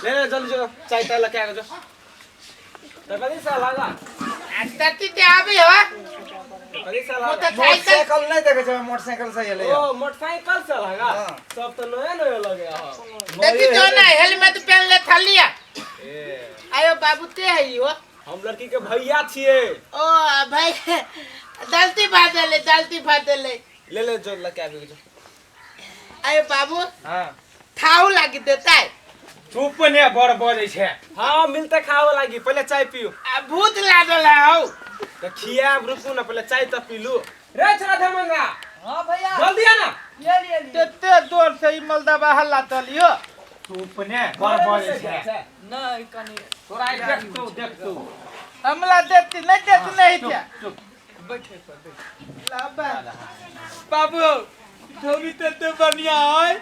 ले ले जल्दी जो चाय ताय लके आगे जो तो कदी सा लागा तती ते आबे हो कदी सा लागा मोटरसाइकिल मोटरसाइकिल नहीं देखे छै मोटरसाइकिल से एलै ओ मोटरसाइकिल से लागा हाँ। सब तो नया नया लगे हो तती जो ना हेलमेट पहन ले थलिया ए आयो बाबू ते है हो हम लड़की के भैया छिए ओ भाई दलती फादले दलती फादले ले ले जो लके आगे जो आयो बाबू हां थाउ लागी देता है चुप ने बड़ बजै छै हाँ मिलते खावे लागी पहले चाय पियो आ भूत लागल है हौ तो खियाब रुकू ना पहले चाय तो पी लू रे छोरा धर्मेंद्र हाँ भैया जल्दी आना ले लिए लिए तेते जोर से ई मलदबा हल्ला तलियो चुप ने बड़ बजै छै नहीं कनी तोरा आइ देखतौ देखतौ हमला देती नहीं देती नहीं क्या चुप बैठे पर बैठे लाबा बाबू धोबी तेते बढ़िया है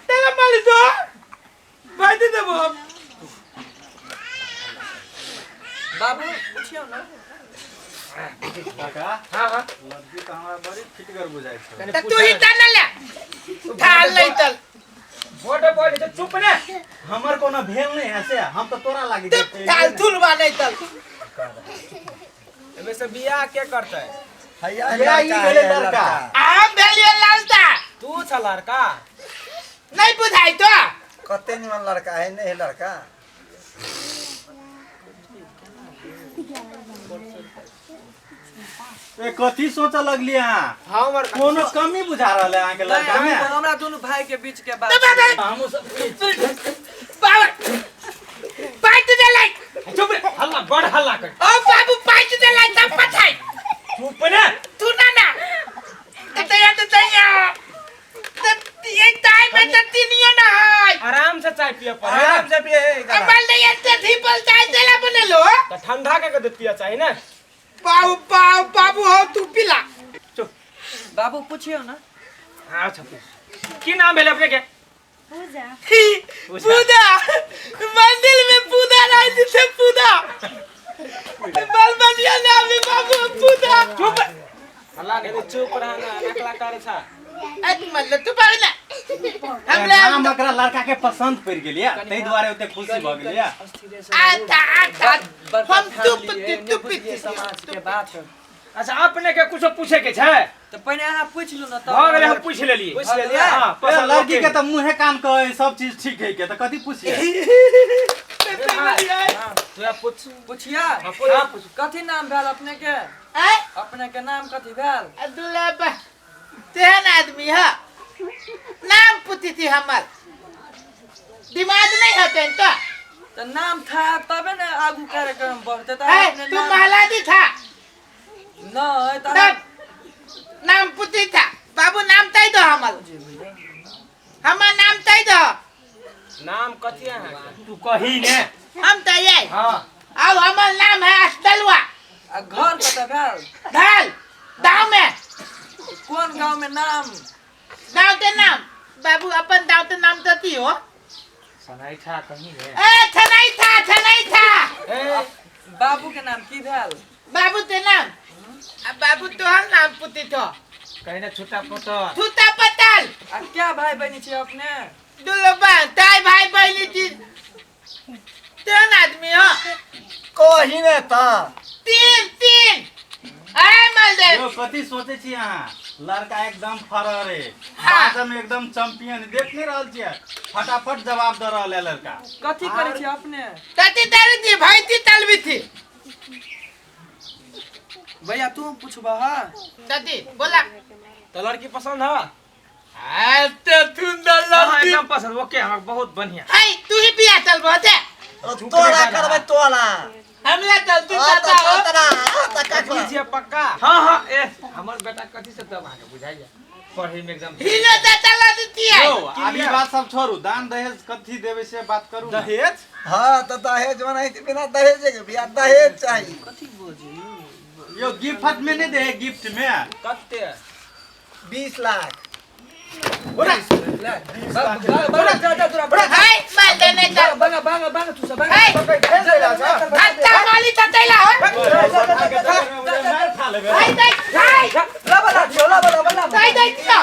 तेरा माली दो भाई दे देबो हम बाबू पूछियो ना काका हां हां लड़की तऽ हमरा बड़ी फिटगर बुझाइ छै त तू ही ता न ले थाल नहीं तल बड़ बजै छै चुप ने हमर कोनो भेल नहीं है से हम तऽ तोरा लागी ते थाल थुलवा नहीं तल एमे से बियाह के करते हैया ई भेलै लड़का आम भेलियो लालता तू छ लड़का नहीं बुझाई तो कते निमन लड़का है नहीं है लड़का ए कथी सोचऽ लगली अहाँ हमर कोनो कमी बुझा रहल है अहाँके लड़का में हमरा दुनू भाई के बीच के बात हमहूँ सब बाबा पाइट देलै चुप रे हल्ला बड़ हल्ला कर ओ बाबू पाइट देलै तब पछाई चुप ने तू ना ना त या त तैया त ये ताई में त तीनियो ना है आराम से चाय पिए पर आराम से पिए अमल नहीं एते धीपल चाय देला बनेलो तो ठंडा के के पिए चाहिए ना बाबू बाबू बाबू हो तू पिला बाबू पूछियो ना अच्छा की नाम भेल अपने के पूजा पूजा मंदिर में पूजा रही थी पूजा बल बढ़िया नाम है बाबू पूजा चुप हल्ला नहीं चुप रहना नकला करे छा अरे मतलब तू पावे ना हमला नाम एकरा लड़का के पसंद पड़ि गेल या ताहि दुआरे ओते खुशी भऽ गेल या आता आता बड़का हम तू फैमिली पति है, तू ने पति बुझिए समाज के बात अच्छा अपने के कुछो पूछे के छै तऽ पहिने अहाँ पूछि लू ने तब भऽ गेलै हम पूछि लेलियै पूछि लेलियै? हां ए, पसंद लड़की के ओके। तऽ मुँहे कान कहे सब चीज ठीक है के तऽ कथी पूछिए तोरा पूछ पुछिया हाँ, पूछ। हाँ, पूछ। कथी नाम भेल अपने के आय अपने के नाम कथी भेल दुलाबा तेहन आदमी है नाम पूछी थी हमर दिमाग नहीं होते तो तऽ नाम था तबे ने आगू कार्यक्रम बढ़ते तऽ है अपने तू नाम महलादी था नहि तऽ तब नाम पूछी था बाबू नाम तय दो हमर हमर नाम तय दो नाम कथी है अहाँके तू कही ने हम तय है हां अब हमर नाम है अस्तलवा आ घर कतऽ भेल ढाल दाव में कोन गाँव में नाम दाव के नाम बाबू अपन दाव के नाम तो हो सनाइठा कहीं रे ए छनाई था छनाई था ए बाबू के नाम की भेल बाबू के नाम आ बाबू तोहर नाम पुती तो कहीं ना छोटा पोतर थूता पताल आ क्या भाई बहिनी छी अपने दुलबा ताई भाई बहिनी जी तीन आदमी हो कही ने तऽ तीन तीन अरे मलदेव यौ कथी सोचै छी अहाँ लड़का एकदम फरहर है हाँ। बाजऽ में एकदम चैंपियन देख नहीं रहल छियै फटाफट जवाब दऽ रहल है लड़का कथी करै छी अपने तती तारी थी भाई थी तलवी थी भैया तू पूछबह तती बोला तो लड़की पसंद है अरे सुंदर हाँ, लड़की एकदम पसंद ओके हमरा बहुत बढ़िया हाय तू ही बिया चल बहुते तोरा करबै तोरा हमला चल तू आ चाचा तऽ हो तोरा आ तऽ काका लीजिए पक्का हाँ हाँ ए हमर बेटा कथी से तब अहाँके बुझाइया पढ़े में एकदम हीरो चाचा ला देती है यौ आब ई बात सब छोड़ू दान दहेज कथी देबै से बात करू ने। दहेज हाँ तऽ दहेज बनाई बिना दहेजे के बियाह दहेज चाही कथी बोजी यौ गिफ्ट में नहीं दे गिफ्ट में कते 20 लाख हाय मलदेव नहीं चल बांगा बांगा बांगा तू सब बांगा हाय धत्ता माली ततैला हो मार खा लेबै हाय देख हाय लाबा लाबा लाबा लाबा हाय देख दियो